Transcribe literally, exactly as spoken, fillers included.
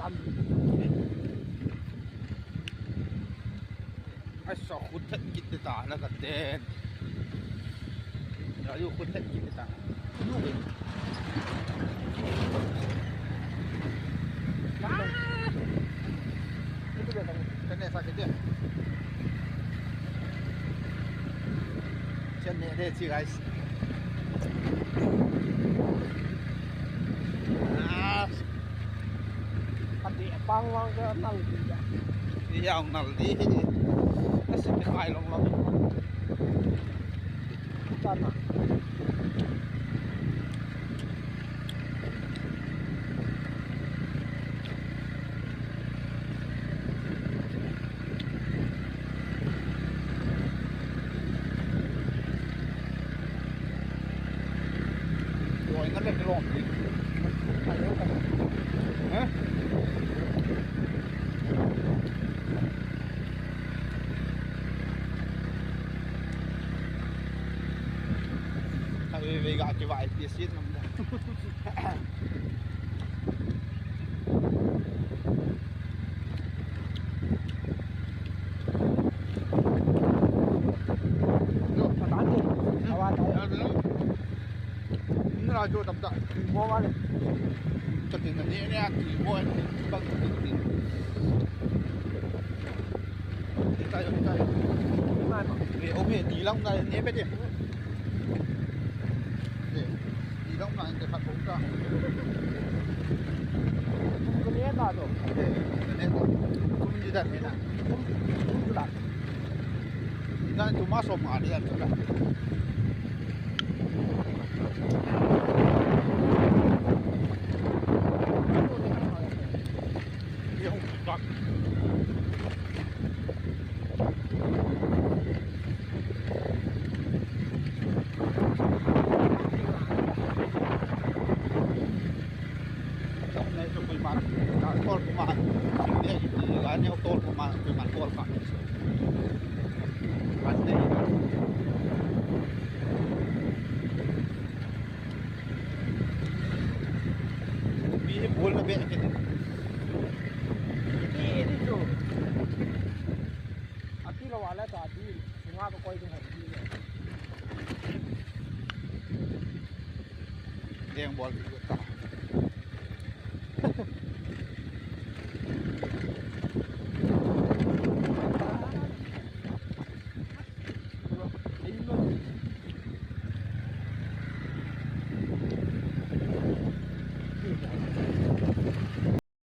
Ai, sa khut thet kit ta na ka ten. Ya, yu khut thet kit ta. Yu. Ah! Ito ba tang? Kane sa kit ya. Chen ne de chi, guys. Ah. Kati pang wang ka nal di ya. Iya, ang nal di. Kasi kay long long. Sana. Oi, ngal le long. Ha? Ka ve ve ga kivai ti sit nam da. Lo, patan ni. Awa ta. Nra jo tam ta. Mo wa le. Chatin na ni ni a ti mo ni bang ti ti. Ni ta yo, ni ta yo. Ni ma no. Ni o me di lang na ni pe de. Ni di lang na ni te phat ko ta. Ko ni ta do. Ni ta. Ko ni da ni na. Ko ni da. Ni da tu ma so ma de da. Mi hi bol na be ke. Iti, iti tu. Ati lo wala ta di. Sunga ko koi tu hai di. Deng bol ta.